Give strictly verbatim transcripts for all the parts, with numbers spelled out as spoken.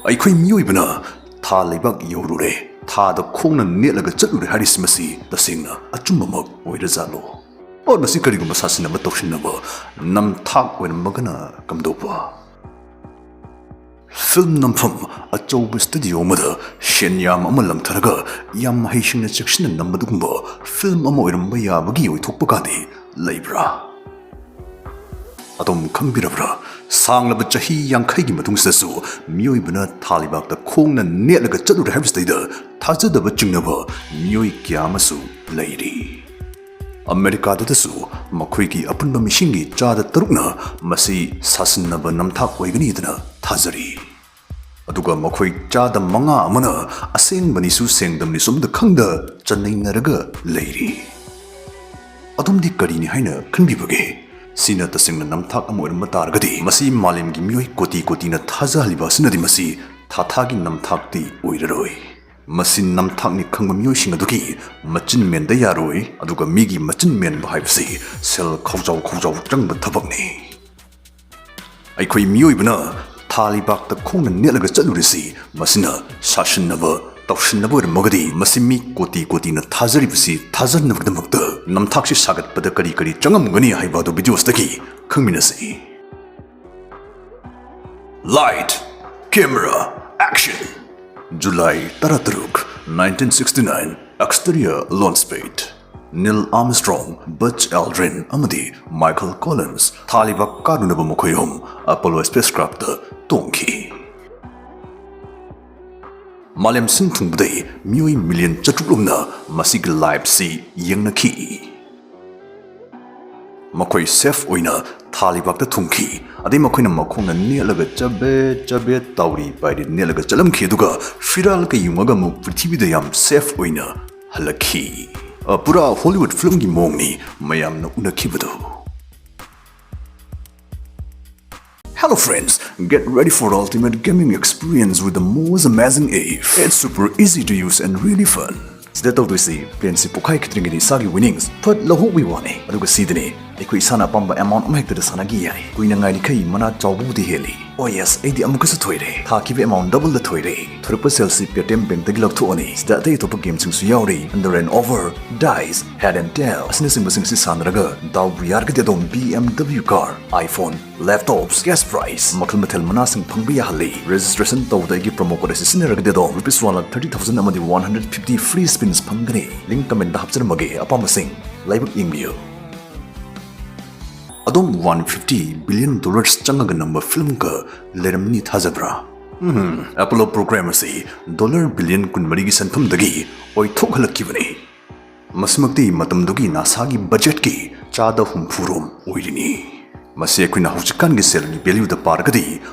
ꯑꯩꯈꯣꯏ ꯃꯤꯑꯣꯏꯕꯅ ꯊꯥ ꯂꯩꯕꯥꯛ ꯌꯧꯔꯨꯔꯦ, ꯊꯥꯗ ꯈꯣꯡꯅ ꯅꯦꯠꯂꯒ ꯆꯠꯂꯨꯔꯦ ꯍꯥꯏꯔꯤꯁꯤ ꯃꯁꯤ ꯇꯁꯦꯡꯅ ꯑꯆꯨꯝꯕꯃꯛ ꯑꯣꯏꯔꯖꯥꯠꯂꯣ? ꯑꯣꯔ ꯃꯁꯤ ꯀꯔꯤꯒꯨꯝꯕ ꯁꯥꯁꯤꯟꯅꯕ ꯇꯧꯁꯤꯟꯅꯕ ꯅꯝꯊꯥꯛ ꯑꯣꯏꯔꯝꯃꯒꯅ ꯀꯝꯗꯧꯕ? ꯐꯤꯜꯝ ꯅꯝꯐꯝ ꯑꯆꯧꯕ ꯁ꯭ꯇꯨꯗꯤꯑꯣ ꯑꯃꯗ ꯁꯦꯟ ꯌꯥꯝ ꯑꯃ ꯂꯪꯊꯔꯒ ꯌꯥꯝ ꯍꯩꯁꯤꯡꯅ ꯆꯦꯛꯁꯤꯟꯅ ꯅꯝꯕꯗꯨꯒꯨꯝꯕ ꯐꯤꯜꯝ ꯑꯃ ꯑꯣꯏꯔꯝꯕ ꯌꯥꯕꯒꯤ ꯑꯣꯏꯊꯣꯛꯄ ꯀꯥꯗꯤ ꯂꯩꯕ꯭ꯔꯥ? ꯑꯗꯣꯝ ꯈꯪꯕꯤꯔꯕ꯭ꯔꯥ? ꯁꯥꯡꯂꯕ ꯆꯍꯤ ꯌꯥꯡꯈꯩꯒꯤ ꯃꯇꯨꯡꯁꯤꯗꯁꯨ ꯃꯤꯑꯣꯏꯕꯅ ꯊꯥ ꯂꯩꯕꯥꯛꯇ ꯈꯣꯡꯅ ꯅꯦꯠꯂꯒ ꯆꯠꯂꯨꯔꯦ ꯍꯥꯏꯕꯁꯤꯗꯩꯗ ꯊꯥꯖꯗꯕ ꯆꯤꯡꯅꯕ ꯃꯤꯑꯣꯏ ꯀꯌꯥ ꯑꯃꯁꯨ ꯂꯩꯔꯤ꯫ ꯑꯃꯦꯔꯤꯀꯥꯗꯇꯁꯨ ꯃꯈꯣꯏꯒꯤ ꯑꯄꯨꯟꯕ ꯃꯤꯁꯤꯡꯒꯤ ꯆꯥꯗ ꯇꯔꯨꯛꯅ ꯃꯁꯤ ꯁꯥꯁꯤꯟꯅꯕ ꯅꯝꯊꯥꯛ ꯑꯣꯏꯒꯅꯤꯗꯅ ꯊꯥꯖꯔꯤ꯫ ꯑꯗꯨꯒ ꯃꯈꯣꯏ ꯆꯥꯗ ꯃꯉꯥ ꯑꯃꯅ ꯑꯁꯦꯡꯕꯅꯤꯁꯨ ꯁꯦꯡꯗꯕꯅꯤꯁꯨ ꯑꯃꯗ ꯈꯪꯗ ꯆꯟꯅꯩꯅꯔꯒ ꯂꯩꯔꯤ꯫ ꯑꯗꯣꯝꯗꯤ ꯀꯔꯤꯅꯤ ꯍꯥꯏꯅ ꯈꯟꯕꯤꯕꯒꯦ? ꯁꯤꯅ ꯇꯁꯦꯡꯅ ꯅꯝꯊꯥꯛ ꯑꯃ ꯑꯣꯏꯔꯝꯕ ꯇꯥꯔꯒꯗꯤ ꯃꯁꯤ ꯃꯥꯂꯦꯝꯒꯤ ꯃꯤꯑꯣꯏ ꯀꯣꯇꯤ ꯀꯣꯇꯤꯅ ꯊꯥꯖꯍꯜꯂꯤꯕ ꯑꯁꯤꯅꯗꯤ ꯃꯁꯤ ꯊꯥꯊꯥꯒꯤ ꯅꯝꯊꯥꯛꯇꯤ ꯑꯣꯏꯔꯔꯣꯏ꯫ ꯃꯁꯤ ꯅꯝꯊꯥꯛꯅꯤ ꯈꯪꯕ ꯃꯤꯑꯣꯏꯁꯤꯡ ꯑꯗꯨꯒꯤ ꯃꯆꯤꯟ ꯃꯦꯟꯗ ꯌꯥꯔꯣꯏ, ꯑꯗꯨꯒ ꯃꯤꯒꯤ ꯃꯆꯤꯟ ꯃꯦꯟꯕ ꯍꯥꯏꯕꯁꯤ ꯁꯦꯜ ꯈꯧꯖꯥꯎ ꯈꯧꯖꯥꯎ ꯆꯪꯕ ꯊꯕꯛꯅꯤ꯫ ꯑꯩꯈꯣꯏ ꯃꯤꯑꯣꯏꯕꯅ ꯊꯥ ꯂꯩꯕꯥꯛꯇ ꯈꯣꯡꯅ ꯅꯦꯠꯂꯒ ꯆꯠꯂꯨꯔꯤꯁꯤ ꯃꯁꯤꯅ ꯁꯥꯁꯤꯟꯅꯕ, ꯇꯧꯁꯤꯟꯅꯕ ꯑꯣꯏꯔꯝꯃꯒꯗꯤ ꯃꯁꯤ ꯃꯤ ꯀꯣꯇꯤ ꯀꯣꯇꯤꯅ ꯊꯥꯖꯔꯤꯕꯁꯤ ꯊꯥꯖꯅꯕꯒꯤꯗꯃꯛꯇ ꯅꯝꯊꯥꯛꯁꯤ ꯁꯥꯒꯠꯄꯗ ꯀꯔꯤ ꯀꯔꯤ ꯆꯪꯉꯝꯒꯅꯤ ꯍꯥꯏꯕ ꯑꯗꯨ ꯚꯤꯗꯤꯑꯣꯁꯤꯗꯒꯤ ꯈꯪꯃꯤꯟꯅꯁꯤ꯫ Light, camera, action! ꯖꯨꯂꯥꯏ ꯇꯔꯥꯇꯔꯨꯛ, nineteen sixty nine, exterior launch pad꯫ ꯅꯤꯜ ꯑꯥꯔꯝꯁ꯭ꯇ꯭ꯔꯣꯡ, ꯕꯖ ꯑꯦꯜꯗ꯭ꯔꯤꯟ ꯑꯃꯗꯤ ꯃꯥꯏꯀꯜ ꯀꯣꯂꯤꯟꯁ ꯊꯥ ꯂꯩꯕꯥꯛ ꯀꯥꯔꯨꯅꯕ ꯃꯈꯣꯏ ꯑꯍꯨꯝ ꯑꯦꯄꯣꯂꯣ ꯁ꯭ꯄꯦꯁ ꯀ꯭ꯔꯥꯐꯇ ꯇꯣꯡꯈꯤ꯫ ꯃꯥꯂꯦꯝ ꯁꯤꯟ ꯊꯨꯡꯕꯗꯩ ꯃꯤꯑꯣꯏ ꯃꯤꯂꯤꯌꯟ ꯆꯥꯇ꯭ꯔꯨꯛ ꯂꯣꯝꯅ ꯃꯁꯤꯒꯤ ꯂꯥꯏꯚꯁꯤ ꯌꯦꯡꯅꯈꯤ꯫ ꯃꯈꯣꯏ ꯁꯦꯐ ꯑꯣꯏꯅ ꯊꯥ ꯂꯩꯕꯥꯛꯇ ꯊꯨꯡꯈꯤ꯫ ꯑꯗꯩ ꯃꯈꯣꯏꯅ ꯃꯈꯣꯡꯅ ꯅꯦꯠꯂꯒ ꯆꯕꯦꯠ ꯆꯕꯦꯠ ꯇꯥꯎꯔꯤ ꯄꯥꯏꯔꯤ ꯅꯦꯠꯂꯒ ꯆꯠꯂꯝꯈꯤ, ꯑꯗꯨꯒ ꯐꯤꯔꯥꯜꯒ ꯌꯨꯡꯉꯒ ꯑꯃꯨꯛ ꯄ꯭ꯔꯤꯊꯤꯕꯤꯗ ꯌꯥꯝ ꯁꯦꯐ ꯑꯣꯏꯅ ꯍꯜꯂꯛꯈꯤ꯫ ꯑ, ꯄꯨꯔꯥ ꯍꯣꯂꯤꯋꯨꯗ ꯐꯤꯂꯝꯒꯤ ꯃꯑꯣꯡꯅꯤ ꯃꯌꯥꯝꯅ ꯎꯅꯈꯤꯕꯗꯨ꯫ Hello friends, get ready for ultimate gaming experience with the most amazing app. It's super easy to use and really fun. ꯁꯤꯗ ꯇꯧꯗꯣꯏꯁꯤ ꯄ꯭ꯂꯦꯟꯁꯤ ꯄꯣꯛꯈꯥꯏꯈꯤꯗ꯭ꯔꯤꯉꯩꯗ ꯏꯁꯥꯒꯤ ꯋꯤꯅꯤꯡꯁ ꯐꯠ ꯂꯧꯍꯧꯕꯒꯤ ꯋꯥꯅꯤ꯫ ꯑꯗꯨꯒ ꯁꯤꯗꯅꯤ ꯑꯩꯈꯣꯏ ꯏꯁꯥꯅ ꯑꯄꯥꯝꯕ ꯑꯦꯃꯥꯎꯟ ꯑꯃꯍꯦꯛꯇꯗ ꯁꯥꯟꯅꯈꯤ ꯌꯥꯏ꯫ ꯀꯨꯏꯅ ꯉꯥꯏꯔꯤꯈꯩ ꯃꯅꯥ ꯆꯥꯎꯕꯕꯨꯗꯤ ꯍꯦꯜꯂꯤ꯫ ꯑꯣ ꯌꯦꯁ, ꯑꯩꯗꯤ ꯑꯃꯨꯛꯀꯁꯨ ꯊꯣꯏꯔꯦ꯫ ꯊꯥꯈꯤꯕ ꯑꯦꯃꯥꯎꯟ ꯗꯕꯜꯗ ꯊꯣꯏꯔꯦ꯫ ꯊꯣꯔꯛꯄ ꯁꯦꯜꯁꯤ ꯄꯦꯇꯤꯑꯦꯝ ꯕꯦꯡꯛꯇꯒꯤ ꯂꯧꯊꯣꯛꯑꯅꯤ꯫ ꯁꯤꯗ ꯑꯇꯩ ꯑꯇꯣꯞꯄ ꯒꯦꯝꯁꯤꯡꯁꯨ ꯌꯥꯎꯔꯤ꯫ Under and over, dice, head and tail ꯑꯁꯤꯅꯆꯤꯡꯕꯁꯤꯡ ꯑꯁꯤ ꯁꯥꯟꯅꯔꯒ ꯗꯥꯎꯕꯨ ꯌꯥꯔꯒꯗꯤ ꯑꯗꯣꯝ B M W car, iPhone, laptops, cash prize ꯃꯈꯜ ꯃꯊꯦꯜ ꯃꯅꯥꯁꯤꯡ ꯐꯪꯕ ꯌꯥꯍꯜꯂꯤ꯫ ꯔꯦꯖꯤꯁꯇ꯭ꯔꯦꯁꯟ ꯇꯧꯕꯗ ꯑꯩꯒꯤ ꯄ꯭ꯔꯣꯃꯣ ꯀꯣꯗ ꯑꯁꯤ ꯁꯤꯖꯤꯟꯅꯔꯒꯗꯤ ꯑꯗꯣꯝ rupees one lakh thirty thousand ꯑꯃꯗꯤ ꯋꯥꯟ ꯍꯟꯗ꯭ꯔꯦꯠ ꯐꯤꯐꯇꯤ ꯐ꯭ꯔꯤ ꯁ꯭ꯄꯤꯟꯁ ꯐꯪꯒꯅꯤ꯫ ꯂꯤꯡꯛ ꯀꯃꯦꯟꯇ ꯍꯥꯞꯆꯔꯝꯃꯒꯦ, ꯑꯄꯥꯝꯕꯁꯤꯡ ꯂꯥꯏꯕꯛ ꯌꯦꯡꯕꯤꯌꯨ꯫ ꯑꯗꯣꯝ ꯋꯥꯟ ꯐꯤꯐꯇꯤ ꯕꯤꯂꯤꯌꯟ ꯗꯣꯂꯔꯁ ꯆꯪꯉꯒ ꯅꯝꯕ ꯐꯤꯂꯝꯒ ꯂꯩꯔꯝꯅꯤ ꯊꯥꯖꯕ꯭ꯔꯥ? ꯎꯝ, ꯑꯦꯄꯣꯂꯣ ꯄ꯭ꯔꯣꯒ꯭ꯔꯥꯝ ꯑꯁꯤ ꯗꯣꯂꯔ ꯕꯤꯂꯤꯌꯟ ꯀꯨꯟꯃꯔꯤꯒꯤ ꯁꯦꯟꯐꯝꯗꯒꯤ ꯑꯣꯏꯊꯣꯛꯍꯜꯂꯛꯈꯤꯕꯅꯤ꯫ ꯃꯁꯤꯃꯛꯇꯤ ꯃꯇꯝꯗꯨꯒꯤ ꯅꯥꯁꯥꯒꯤ ꯕꯖꯦꯠꯀꯤ ꯆꯥꯗ ꯍꯨꯝꯐꯨ ꯔꯣꯝ ꯑꯣꯏꯔꯤꯅꯤ꯫ ꯃꯁꯤ ꯑꯩꯈꯣꯏꯅ ꯍꯧꯖꯤꯛꯀꯥꯟꯒꯤ ꯁꯦꯜꯒꯤ ꯚꯦꯂ꯭ꯌꯨꯗ ꯄꯥꯔꯒꯗꯤ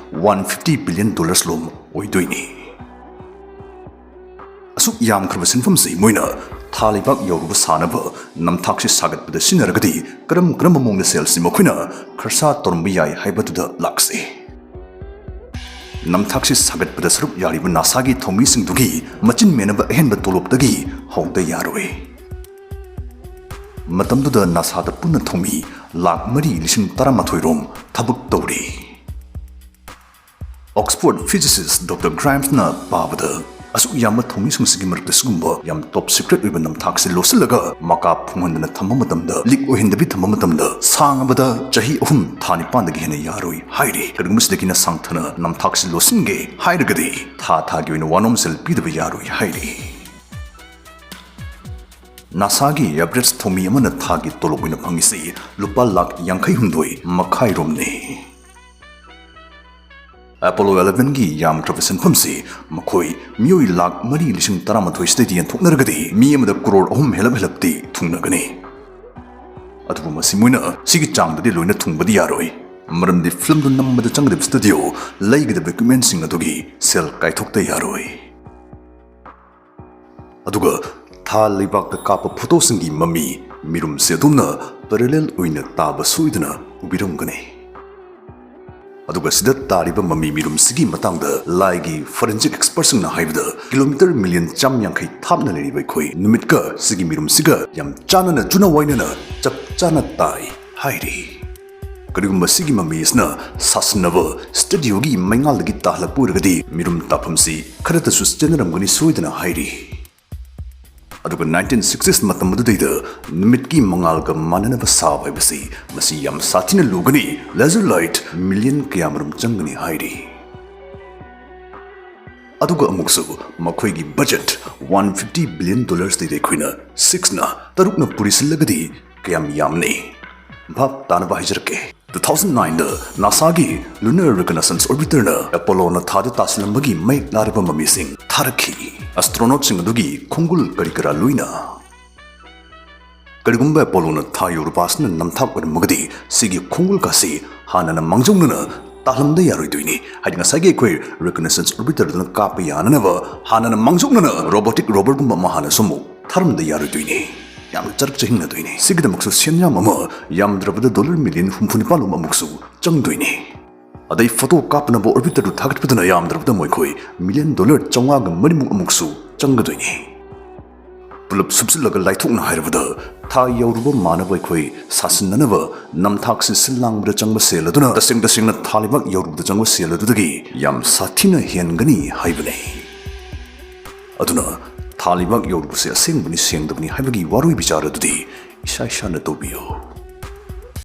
ꯋꯥꯟ ꯐꯤꯐꯇꯤ ꯕꯤꯂꯤꯌꯟ ꯗꯣꯂꯔꯁ ꯂꯣꯝ ꯑꯣꯏꯗꯣꯏꯅꯤ꯫ ꯑꯁꯨꯛ ꯌꯥꯝꯈ꯭ꯔꯕ ꯁꯦꯟꯐꯝꯁꯤ ꯃꯣꯏꯅ ꯊꯥ ꯂꯩꯕꯥꯛ ꯌꯧꯔꯨꯕ ꯁꯥꯅꯕ ꯅꯝꯊꯥꯛꯁꯤ ꯁꯥꯒꯠꯄꯗ ꯁꯤꯖꯤꯟꯅꯔꯒꯗꯤ ꯀꯔꯝ ꯀꯔꯝꯕ ꯃꯑꯣꯡꯗ ꯁꯦꯜꯁꯤ ꯃꯈꯣꯏꯅ ꯈꯔꯁꯥ ꯇꯧꯔꯝꯕ ꯌꯥꯏ ꯍꯥꯏꯕꯗꯨꯗ ꯂꯥꯛꯁꯤ꯫ ꯅꯝꯊꯥꯛꯁꯤ ꯁꯥꯒꯠꯄꯗ ꯁꯔꯨꯛ ꯌꯥꯔꯤꯕ ꯅꯥꯁꯥꯒꯤ ꯊꯧꯃꯤꯁꯤꯡꯗꯨꯒꯤ ꯃꯆꯤꯟ ꯃꯦꯟꯅꯕ ꯑꯍꯦꯟꯕ ꯇꯣꯂꯣꯞꯇꯒꯤ ꯍꯧꯗ ꯌꯥꯔꯣꯏ꯫ ꯃꯇꯝꯗꯨꯗ ꯅꯥꯁꯥꯗ ꯄꯨꯟꯅ ꯊꯧꯃꯤ ꯂꯥꯈ ꯃꯔꯤ ꯂꯤꯁꯤꯡ ꯇꯔꯥꯃꯥꯊꯣꯏ ꯔꯣꯝ ꯊꯕꯛ ꯇꯧꯔꯤ꯫ ꯑꯣꯛꯁꯐꯣꯔꯗ ꯐꯤꯖꯤꯁꯤꯁ ꯗꯣꯛꯇꯔ ꯒ꯭ꯔꯥꯏꯝꯁꯅ ꯄꯥꯕꯗ, ꯑꯁꯨꯛ ꯌꯥꯝꯕ ꯊꯧꯃꯤꯁꯤꯡꯁꯤꯒꯤ ꯃꯔꯛꯇ ꯁꯤꯒꯨꯝꯕ ꯌꯥꯝ ꯇꯣꯞ ꯁꯤꯀ꯭ꯔꯦꯠ ꯑꯣꯏꯕ ꯅꯝꯊꯥꯛꯁꯤ ꯂꯣꯠꯁꯤꯜꯂꯒ ꯃꯀꯥ ꯐꯨꯡꯍꯟꯗꯅ ꯊꯝꯕ ꯃꯇꯝꯗ, ꯂꯤꯛ ꯑꯣꯏꯍꯟꯗꯕꯤ ꯊꯝꯕ ꯃꯇꯝꯗ, ꯁꯥꯡꯉꯕꯗ ꯆꯍꯤ ꯑꯍꯨꯝ ꯊꯥ ꯅꯤꯄꯥꯟꯗꯒꯤ ꯍꯦꯟꯅ ꯌꯥꯔꯣꯏ ꯍꯥꯏꯔꯤ꯫ ꯀꯔꯤꯒꯨꯝꯕ ꯁꯤꯗꯒꯤꯅ ꯁꯥꯡꯊꯅ ꯅꯝꯊꯥꯛꯁꯤ ꯂꯣꯠꯁꯤꯟꯒꯦ ꯍꯥꯏꯔꯒꯗꯤ, ꯊꯥ ꯊꯥꯒꯤ ꯑꯣꯏꯅ ꯋꯥꯅꯣꯝ ꯁꯦꯜ ꯄꯤꯗꯕ ꯌꯥꯔꯣꯏ ꯍꯥꯏꯔꯤ꯫ ꯅꯥꯁꯥꯒꯤ ꯑꯦꯚꯔꯦꯖ ꯊꯧꯃꯤ ꯑꯃꯅ ꯊꯥꯒꯤ ꯇꯣꯂꯣꯞ ꯑꯣꯏꯅ ꯐꯪꯉꯤꯁꯤ ꯂꯨꯄꯥ ꯂꯥꯈ ꯌꯥꯡꯈꯩ ꯍꯨꯝꯗꯣꯏ ꯃꯈꯥꯏ ꯔꯣꯝꯅꯤ꯫ ꯑꯦꯄꯣꯂꯣ ꯑꯦꯂꯦꯚꯦꯟꯒꯤ ꯌꯥꯝꯈ꯭ꯔꯕ ꯁꯦꯟꯐꯝꯁꯤ ꯃꯈꯣꯏ ꯃꯤꯑꯣꯏ ꯂꯥꯈ ꯃꯔꯤ ꯂꯤꯁꯤꯡ ꯇꯔꯥꯃꯥꯊꯣꯏ ꯁꯤꯗꯩꯗꯤ ꯌꯦꯟꯊꯣꯛꯅꯔꯒꯗꯤ ꯃꯤ ꯑꯃꯗ ꯀ꯭ꯔꯣꯔ ꯑꯍꯨꯝ ꯍꯦꯜꯂꯞ ꯍꯦꯜꯂꯞꯇꯤ ꯊꯨꯡꯅꯒꯅꯤ꯫ ꯑꯗꯨꯕꯨ ꯃꯁꯤ ꯃꯣꯏꯅ ꯁꯤꯒꯤ ꯆꯥꯡꯗꯗꯤ ꯂꯣꯏꯅ ꯊꯨꯡꯕꯗꯤ ꯌꯥꯔꯣꯏ, ꯃꯔꯝꯗꯤ ꯐꯤꯂꯝꯗꯨ ꯅꯝꯕꯗ ꯆꯪꯒꯗꯕ ꯁ꯭ꯇꯨꯗꯤꯑꯣ, ꯂꯩꯒꯗꯕ ꯏꯀ꯭ꯋꯤꯞꯃꯦꯟꯁꯤꯡ ꯑꯗꯨꯒꯤ ꯁꯦꯜ ꯀꯥꯏꯊꯣꯛꯇ ꯌꯥꯔꯣꯏ꯫ ꯑꯗꯨꯒ ꯊꯥ ꯂꯩꯕꯥꯛꯇ ꯀꯥꯞꯄ ꯐꯣꯇꯣꯁꯤꯡꯒꯤ ꯃꯃꯤ ꯃꯤꯔꯨꯝꯁꯦ ꯑꯗꯣꯝꯅ ꯄꯦꯔꯦꯂꯦꯜ ꯑꯣꯏꯅ ꯇꯥꯕ ꯁꯣꯏꯗꯅ ꯎꯕꯤꯔꯝꯒꯅꯤ꯫ ꯑꯗꯨꯒ ꯁꯤꯗ ꯇꯥꯔꯤꯕ ꯃꯃꯤ ꯃꯤꯔꯨꯝꯁꯤꯒꯤ ꯃꯇꯥꯡꯗ ꯂꯥꯏꯒꯤ ꯐꯣꯔꯦꯟꯁꯤꯛ ꯑꯦꯛꯁꯄꯔꯠꯁꯤꯡꯅ ꯍꯥꯏꯕꯗ, ꯀꯤꯂꯣꯃꯤꯇꯔ ꯃꯤꯂꯤꯌꯟ ꯆꯥꯝ ꯌꯥꯡꯈꯩ ꯊꯥꯞꯅ ꯂꯩꯔꯤꯕ ꯑꯩꯈꯣꯏ ꯅꯨꯃꯤꯠꯀ ꯁꯤꯒꯤ ꯃꯤꯔꯨꯝꯁꯤꯒ ꯌꯥꯝ ꯆꯥꯟꯅꯅ, ꯆꯨꯅ ꯋꯥꯏꯅꯅ ꯆꯞ ꯆꯥꯅ ꯇꯥꯏ꯫ ꯍꯥꯏꯔꯤ꯫ ꯀꯔꯤꯒꯨꯝꯕ ꯁꯤꯒꯤ ꯃꯃꯤ ꯑꯁꯤꯅ ꯁꯥꯁꯟꯅꯕ ꯁ꯭ꯇꯨꯗꯤꯑꯣꯒꯤ ꯃꯩꯉꯥꯜꯗꯒꯤ ꯇꯥꯍꯜꯂꯛꯄ ꯑꯣꯏꯔꯒꯗꯤ ꯃꯤꯔꯨꯝ ꯇꯥꯐꯝꯁꯤ ꯈꯔꯇꯁꯨ ꯆꯦꯟꯅꯔꯝꯒꯅꯤ ꯁꯣꯏꯗꯅ ꯍꯥꯏꯔꯤ꯫ ꯑꯗꯨꯒ nineteen sixties ꯃꯇꯝ ꯑꯗꯨꯗꯩꯗ ꯅꯨꯃꯤꯠꯀꯤ ꯃꯉꯥꯜꯒ ꯃꯥꯟꯅꯅꯕ ꯁꯥꯕ ꯍꯥꯏꯕꯁꯤ ꯃꯁꯤ ꯌꯥꯝ ꯁꯥꯊꯤꯅ ꯂꯨꯒꯅꯤ, laser light million ꯀꯌꯥꯃꯔꯨꯝ ꯆꯪꯒꯅꯤ ꯍꯥꯏꯔꯤ꯫ ꯑꯗꯨꯒ ꯑꯃꯨꯛꯁꯨ ꯃꯈꯣꯏꯒꯤ budget one fifty billion dollarsꯇꯩꯗꯤ ꯑꯩꯈꯣꯏꯅ sixꯅ, ꯇꯔꯨꯛꯅ ꯄꯨꯔꯤꯁꯤꯜꯂꯒꯗꯤ ꯀꯌꯥꯝ ꯌꯥꯝꯅꯤ? ꯚꯥꯞ ꯇꯥꯅꯕ ꯍꯥꯏꯖꯔꯛꯀꯦ꯫ Two thousand nineꯗ NASAꯒꯤ Lunar Reconnaissance Orbiterꯅ Apolloꯅ ꯊꯥꯗ ꯇꯥꯁꯤꯜꯂꯝꯕꯒꯤ ꯃꯌꯦꯛ ꯂꯥꯔꯕ ꯃꯃꯤꯁꯤꯡ ꯊꯥꯔꯛꯈꯤ꯫ Astronautꯁꯤꯡ ꯑꯗꯨꯒꯤ ꯈꯣꯡꯒꯨꯜ ꯀꯔꯤ ꯀꯔꯥ ꯂꯣꯏꯅ꯫ ꯀꯔꯤꯒꯨꯝꯕ Apolloꯅ ꯊꯥ ꯌꯧꯔꯨꯕ ꯑꯁꯤꯅ ꯅꯝꯊꯥꯛ ꯑꯣꯏꯔꯝꯃꯒꯗꯤ ꯁꯤꯒꯤ ꯈꯣꯡꯒꯨꯜ ꯀꯥꯁꯤ ꯍꯥꯟꯅꯅ ꯃꯥꯡꯖꯧꯅꯅ ꯇꯥꯍꯜꯂꯝꯗ ꯌꯥꯔꯣꯏꯗꯣꯏꯅꯤ꯫ ꯍꯥꯏꯗꯤ ꯉꯁꯥꯏꯒꯤ ꯑꯩꯈꯣꯏ Reconnaissance Orbiterꯗꯨꯅ ꯀꯥꯞꯄ ꯌꯥꯅꯅꯕ ꯍꯥꯟꯅꯅ ꯃꯥꯡꯖꯧꯅꯅ robotic roverꯒꯨꯝꯕ ꯑꯃ ꯍꯥꯟꯅꯁꯨ ꯑꯃꯨꯛ ꯊꯥꯔꯝꯗ ꯌꯥꯔꯣꯏꯗꯣꯏꯅꯤ꯫ ꯌꯥꯝꯅ ꯆꯔꯛ ꯆꯍꯤꯡꯅꯗꯣꯏꯅꯤ꯫ ꯁꯤꯒꯤꯗꯃꯛꯁꯨ ꯁꯦꯟꯌꯥꯝ ꯑꯃ ꯌꯥꯝꯗ꯭ꯔꯕꯗ dollar million ꯍꯨꯝꯐꯨ ꯅꯤꯄꯥꯜ ꯂꯣꯝ ꯑꯃꯨꯛꯁꯨ ꯆꯪꯗꯣꯏꯅꯤ꯫ ꯑꯗꯩ photo ꯀꯥꯞꯅꯕ orbiterꯗꯨ ꯊꯥꯒꯠꯄꯗꯨꯅ ꯌꯥꯝꯗ꯭ꯔꯕꯗ ꯃꯈꯣꯏ million dollar ꯆꯥꯝꯃꯉꯥꯒ ꯃꯔꯤꯃꯨꯛ ꯑꯃꯨꯛꯁꯨ ꯆꯪꯒꯗꯣꯏꯅꯤ꯫ ꯄꯨꯂꯞ ꯁꯨꯞꯆꯤꯜꯂꯒ ꯂꯥꯏꯊꯣꯛꯅ ꯍꯥꯏꯔꯕꯗ ꯊꯥ ꯌꯧꯔꯨꯕ ꯃꯥꯟꯅꯕ ꯑꯩꯈꯣꯏ ꯁꯥꯁꯤꯟꯅꯅꯕ ꯅꯝꯊꯥꯛꯁꯤ ꯁꯤꯜ ꯂꯥꯡꯕꯗ ꯆꯪꯕ ꯁꯦꯜ ꯑꯗꯨꯅ ꯇꯁꯦꯡ ꯇꯁꯦꯡꯅ ꯊꯥ ꯂꯩꯕꯥꯛ ꯌꯧꯔꯨꯕꯗ ꯆꯪꯕ ꯁꯦꯜ ꯑꯗꯨꯗꯒꯤ ꯌꯥꯝ ꯁꯥꯊꯤꯅ ꯍꯦꯟꯒꯅꯤ ꯍꯥꯏꯕꯅꯤ꯫ ꯑꯗꯨꯅ ꯊꯥ ꯂꯩꯕꯥꯛ ꯌꯧꯔꯨꯕꯁꯦ ꯑꯁꯦꯡꯕꯅꯤ ꯁꯦꯡꯗꯕꯅꯤ ꯍꯥꯏꯕꯒꯤ ꯋꯥꯔꯣꯏ ꯕꯤꯆꯥꯔ ꯑꯗꯨꯗꯤ ꯏꯁꯥ ꯏꯁꯥꯅ ꯇꯧꯕꯤꯌꯨ꯫